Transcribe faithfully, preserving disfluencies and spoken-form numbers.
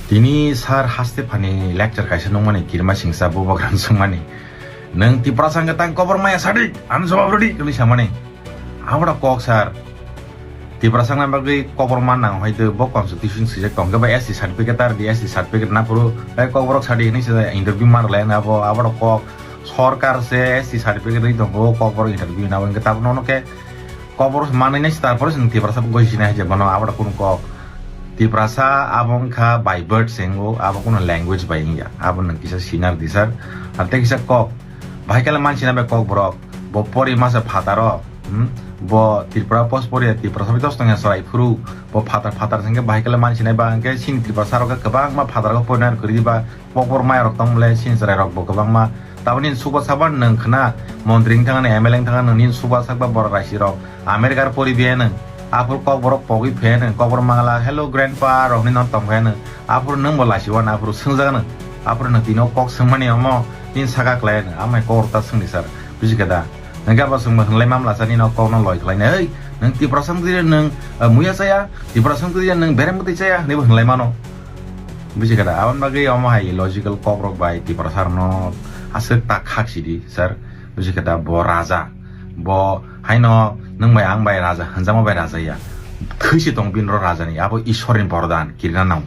Tini sir haste phani lecture kaisa nungmani kirima singsa bubagrang swngmani. Nwng Tiprasa hwnkhe tang kobor maya sadi, ano jawab rwdi, hwnwi samani. Aboro kok sir. Tiprasa wngna bagwi kobor man nang hoi de bo constitution swijak tong khe ba S T certificate tar di, S T certificate na phuru, tei kok borok sadi hwnwi se interview mar lai na bo, aboro kok sorkar se S T certificate rwi tongo, kok borok interview na bo hwnkhe tabuk nono khe kok borok manwi nai se, tarpore se nwng Tiprasa bo goi sinai hai je bono, aboro kunu kok. Tiprasa abo wngkha by birth se wngo, abo kunu language bai wngya, abo nwng kisa sinar disar, ar tei kisa kok. Bahai khe le mansi na bai kok borok, bo pori masa phataro, hmm? Bo Tripura post pori Tiprasa bai dos tongya chwrai phuru, bo phatar phatar se hwnkhe bahai khe le mansi nai ba hwnkhe chini Tiprasa rok khe kwbangma phatar rok porinani kwrwi ba, kokborok maya rok tong bole chini chwrai rok bo kwbangma. Taboni nini suba saba nwng khna, montri wng thangani, M L A wng thangani, nini suba sakba borok raisi rok America pori biya nwng. Aphuru kok borok pogwi phai nwng, kok borok mangala, "Hello grandpa," rok hinwi no tong phai nwng. Aphuru nwng bo lasi wan, aphuru swngjak nwng. Aphuru nwng tino kok swngmani omo, nini saka klai nwng, amai kok rok ta swngdi sir, buji khe da? Hwnkhe abo chwngbo hwnlai mamla sa nini o kokno loi khlainai, "Oi, nwng Tiprasa wngtwi nwng, ah, muya chaya, Tiprasa wngtwi nwng berem bwtwi chaya," hwnwibo hwnlai mano. Buji khe da? Aboni bagwi omo hai illogical kokrok bai Tiprasa rokno aswk tak khak sidi, sir. Buji khe da? Bo raja, bo haino nwng bai ang bai raja hwnjakma bai raja ya. Thwi se tong bini ro raja ni, abo Ishwar ni bordan kirina nang.